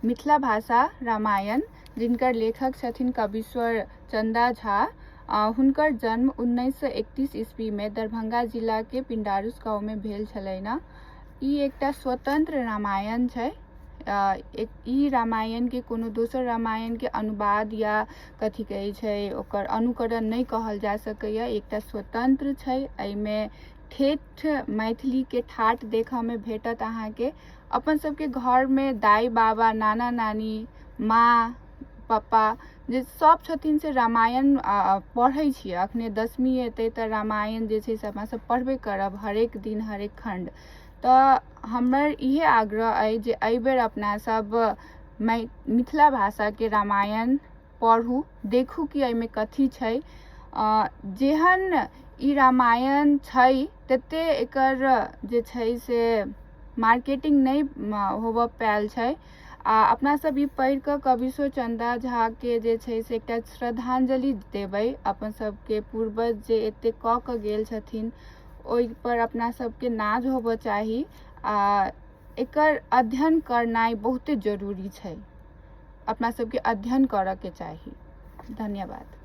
मिथिला भाषा रामायण, जिनकर लेखक छथिन कवीश्वर चन्दा झा। हुनकर जन्म 1931 ईस्वीमे दरभंगा जिलाके पिंडारूस गाँवमे भेल छलनि। ई एकटा स्वतन्त्र रामायण छै। ई रामायणके कोनो दोसर रामायणके अनुवाद या कथी कहै छै ओकर अनुकरण नहि कहल जा सकैए। एकटा स्वतन्त्र छै। एहिमे ठेठ मैथिलीके ठाठ देखऽमे भेटत अहाँके। अपन सबके घरमे दाइ बाबा, नाना नानी, माँ पप्पा जे सब छथिन से रामायण पढ़ै छियै। अखने दशमी एतै तऽ रामायण जे छै से अपना सब पढ़बे करब हरेक दिन हरेक खण्ड। तऽ हमर इहे आग्रह अइ जे एहिबेर अपना सब मिथिला भाषाके रामायण पढ़ू, देखू कि एहिमे कथी छै। जेहन ई रामायण छै तते एकर जे छै से मार्केटिंग नहि होबऽ पायल छै। आ अपना सब ई पढ़ि कऽ कविश्वर चन्दा झाके जे छै से एकटा श्रद्धांजलि देबै। अपन सबके पूर्वज जे एते कऽ कऽ गेल छथिन ओहि पर अपना सबके नाज होबऽ चाही आ एकर अध्ययन करनाइ बहुते जरूरी छै। अपना सबके अध्ययन करऽके चाही। धन्यवाद।